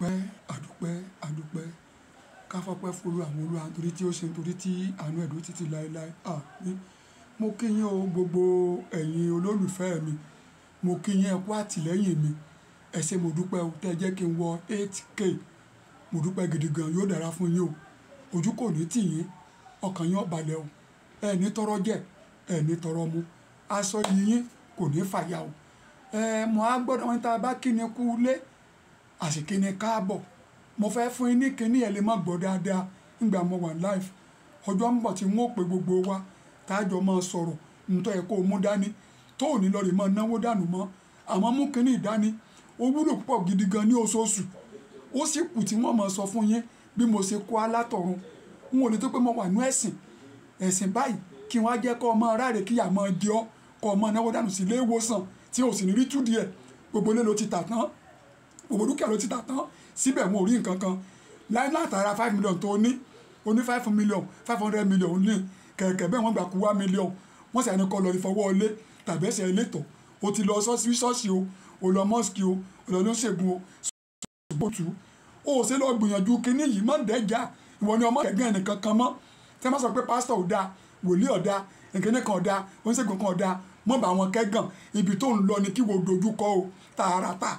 Àdúpẹ́, àdúpẹ́, àdúpẹ́. Ká fọpẹ́ fún Olúwa àwọn Olúwa nítorí tí ó ṣe, nítorí tí àánú ẹ̀ dúró títí láéláé. Àmín. Mo kí yín o gbogbo ẹ̀yin olólùfẹ́ mi. Mo kí yín, ẹ kú àtìlẹ́yìn mi. Ẹ ṣé, mo dúpẹ́ o. Tẹ́ ẹ jẹ́ kí n wọ 8K. Mo dúpẹ́ gidi gan. Yóò dára fún yín o. Ojú kò ní tì yín. Ọkàn yín ó balẹ̀ o. Ẹ ní tọrọ jẹ, ẹ ní tọrọ mu. Aṣọ iyì yín kò ní fàya o. Ẹ mọ̀ á gbọ́dọ̀ wọ́n ní tí a bá kíni kú ilé, àsìkí ni káàbọ̀. Mo fẹ́ fún yín ní kíní ẹ lè má gbọ́ dáadáa nígbà mo wà live. Ọjọ́ ń bọ̀ tí n ó pe gbogbo wa, tá jọ máa sọ̀rọ̀. Ohun tó yẹ kó mú dání, tó ò ní lọ rí máa náwó dànù mọ́. Àmọ́ mú kíní dání. Ó wúlò púpọ̀ gidi gan ní oṣooṣù. Ó sì kù tí wọ́n máa sọ fún yín bí mo ṣe kó alátọ̀run. N ò ní tó pé mo wà nínú ẹ̀sìn. Ẹ̀sìn báyìí kí wọ́n á jẹ́ kó máa ráre kí ìyà máa jẹ ọ́, kó máa náwó dànù sí ilé ìwòsàn tí o sì ní rí tú díẹ̀. Gbogbo ilé ló ti tà tán. Gbogbo dúkìá ló ti tà tán. Síbẹ̀ wọn ò rí nǹkan kan. Láì látara 5 million tó ní, o ní 5 million, 500 million ní. Kẹ̀kẹ́ bẹ́ẹ̀ wọ́n gbà kú 1 million. Wọ́n sì á ní kó lọ rí fọwọ́ ilé tàbí ẹsẹ̀ ilé tọ̀. O ti lọ ṣọ́ọ̀ṣì ṣọ́ọ̀ṣì o, o lọ mosque o, o lọ lóṣègùn o. Ṣùgbọ́n tú, o ò ṣe lọ gbìyànjú kíní yìí, má dẹ́jà. Ìwọ ni ọmọ kẹ̀gẹ́ ẹnìkan kan mọ́. Tí wọ́n bá sọ pé pásítọ̀ ò dáa, wòlíì ò dáa, ìkíní kan ò dáa, oníṣègùn kan ò dáa, mọ́ bá wọn kẹ́gàn. Ibi tó ń lọ ni kí wo dojú kọ o, tààràtà.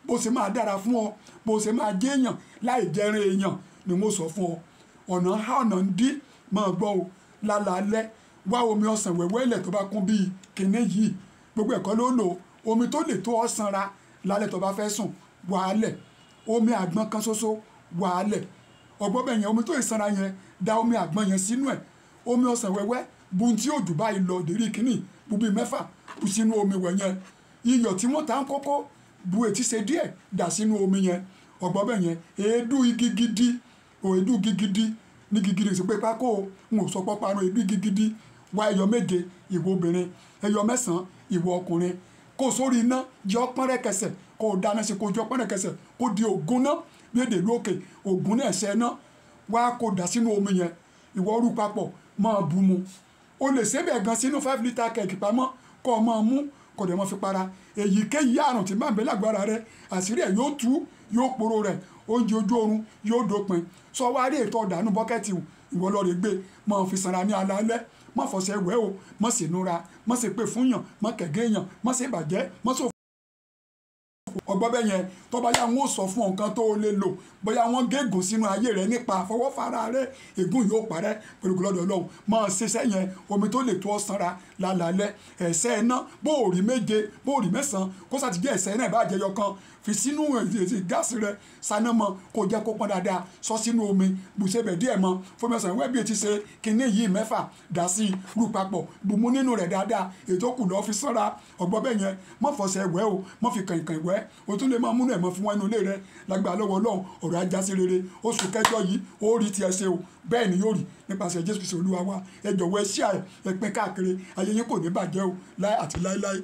Bó ṣe máa dára fún ọ, bó ṣe máa jẹ́ èèyàn láì jẹrin èèyàn ni mo sọ fún ọ. Ọ̀nà há ọ̀nà ń dí, máa gbọ́ o. Lálaalẹ́, wá omi ọsàn wẹ́wẹ́ ilẹ̀ tó bá kún bí kíní yìí. Gbogbo ẹ̀kọ́ ló lò. Omi tó lè tó ọ sanra lálẹ́ tó bá fẹ́ sùn, wà á lẹ̀. Omi àgbọn kan ṣoṣo, wà á lẹ̀. Ọ̀gbọ́n bẹ́ẹ̀ yẹn, omi tó lè sanra yẹn, da omi àgbọn yẹn sínú ẹ̀. Omi ọsàn wẹ́wẹ́, bu tí òjò báyìí lọ dérí kíní, bu bí mẹ́fà, bu sínú omi wẹ̀ yẹn. Iyọ̀ tí wọ́n ta ń kókó, bu ètí ṣe díẹ̀, dà sínú omi yẹn. Ọ̀gbọ́n bẹ́ẹ̀ yẹn, èédú igi gidi, èédú igi gidi, ní igi gidi, ṣe pé pákó o, n ò sọ pé parun èédú igi gidi. Wá ẹyọ méje, ìwọ obìnrin, ẹyọ mẹ́sàn-án, ìwọ ọkùnrin. Kó sórí iná, jẹ́ ọpọ́n rẹ̀kẹsẹ̀, kó dáná sí, kó jẹ́ ọpọ́n rẹ̀kẹsẹ̀, kó di ògùn náà, bí èdè ìlú òkè, ògùn náà ṣẹ iná. Wá kó dà sínú omi yẹn, ìwọ rú papọ̀, máa bu mu. O lè ṣe bẹ́ẹ̀ gan sínú 5 litre keg pamọ́, kó o máa mú, kó dẹ̀ máa fi para. Èyíkéyìí àrùn tí máa ń bẹ lágbára rẹ, àṣírí ẹ̀ yóò tú, yóò poró rẹ̀, oúnjẹ ojú oorun yóò dópin. Sọ wá rí ètò ọ̀dànù bọ́kẹ́tì ìwọ lọ rè gbé, máa fi sanra ní alaalẹ́, má fọṣẹ wẹ̀ o, má sì núra, má sì pè fún yàn, má kẹ̀gẹ́ yàn, má sì bàjẹ́, má sì ọgbọ́n bẹ́ẹ̀ yẹn. Tó bá yá wọn ó sọ fún ọ nǹkan tó o lè lò, bóyá wọ́n gégùn sínú ayé rẹ nípa àfọwọ́fara rẹ, ègún yóò parẹ́ pẹ̀lú gbọ́dọ̀ Ọlọ́run. Máa ṣiṣẹ́ yẹn, omi tó lè tó ọ sanra lálaalẹ́, ẹ̀ṣẹ̀ iná, bó o rí méje, bó o rí mẹ́sàn-án, kó sá ti jẹ́ ẹ̀ṣẹ̀ iná ìbá jẹyọ kan, fi sínú gáàsì rẹ, saná mọ́, kó jẹ́ kó pọn dáadáa, sọ sínú omi, bù ṣe bẹ̀ díẹ̀ mọ́, fún mẹ́sàn-án wẹ́ bí etí ṣe kíní yìí mẹ́fà, dà sí rú papọ̀, bù mú nínú rẹ̀ dáadáa, ètò kù lọ́ fi sanra. Ọgbọ́n bẹ́ẹ̀ yẹn, má fọṣẹ wẹ̀ o, má fi kànkàn wẹ̀, o tún lè máa múnú ẹ̀ mọ́ fún wọn inú ilé rẹ. Lágbára lọ́wọ́ Ọlọ́run, ọ̀rọ̀ á já sí rere. Oṣù kẹjọ yìí, ó rí tí ẹ ṣe o. Bẹ́ẹ̀ ni yóò rí nípasẹ̀ Jésù Kristi Olúwa wa. Ẹ jọ̀wọ́ ẹ share, ẹ pín káàkiri. Ayé yín kò ní bàjẹ́ o, láé àti láéláé.